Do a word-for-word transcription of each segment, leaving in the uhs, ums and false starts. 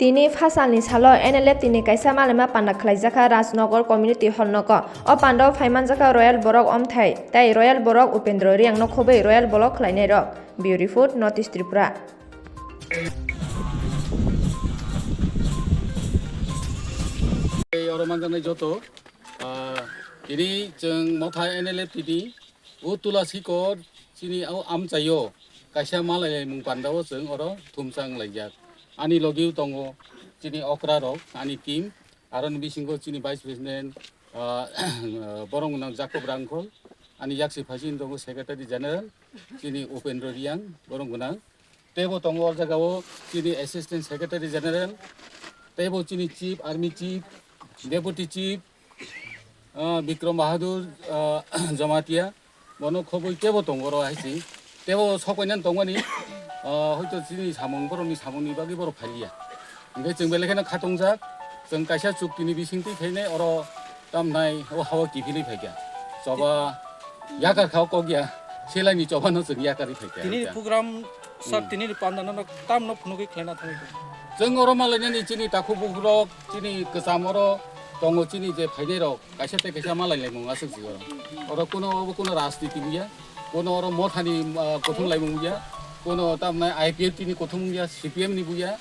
Tini phasalni salo N L F T ni kaisa malaima panda khlaijakha Rajnagar Community Hall nogo. O pandao phaimanjakha Royal Borok Omthai tei Royal Borok Upendra Reang no khobwi Royal Borok khlainairok. Bureau Report, North East Tripura. Ei oro manjaknai joto, ah, tini chwng motha N L F T ni o Tula Sikor chini o amchaio kaisa malailaimung pandao chwng oro thumsa wnglaijak. Ani logio tongo chini okra rok, ani team, aroni bisingo chini Vice President, ah, borok gwnang Jacob Rangkhol, ani yaksi phaising tongo Secretary General, chini Upendra Reang, borok gwnang. Teibo tongo o jagao chini Assistant Secretary General, teibo chini Chief, Army Chief, Deputy Chief, ah, Bikram Bahadur, ah, Jamatia, bono khobwi teibo tongo oro hai se. Teibo sokoinani tongmani, ah, hoito chini samung, borokni samungni bagwi borok phaliya. Hingke chwng belai kheno khatungjak, chwng kaisa chuktini bisingtwi phainai oro tamnai o hao kiphilwi phaikha. Choba yakar khao kok ya, selaini chobano chwng yakarwi phaikha. Tini program sir, hmm, tini panda no tamno phunugwi khlaina thangwi. Chwng oro malainani chini takhuk bukhurok, chini kwcham oro tongo chini je phainai rok, kaisa tei kaisa malailaimung aswk si oro. Oro kuno obo kuno rajniti buya, kuno oro mothani, ah, kothom laimung buya, kuno tamnai I P F T ni kothom buya, C P M ni buya.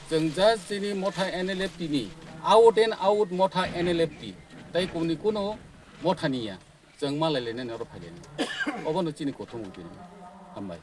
Chwng just chini motha N L F T ni, out and out motha N L F T. Tai kuni kuno mothani ya. Chwng malailainani oro phailainai. Obono chini kothom utini. Hambai.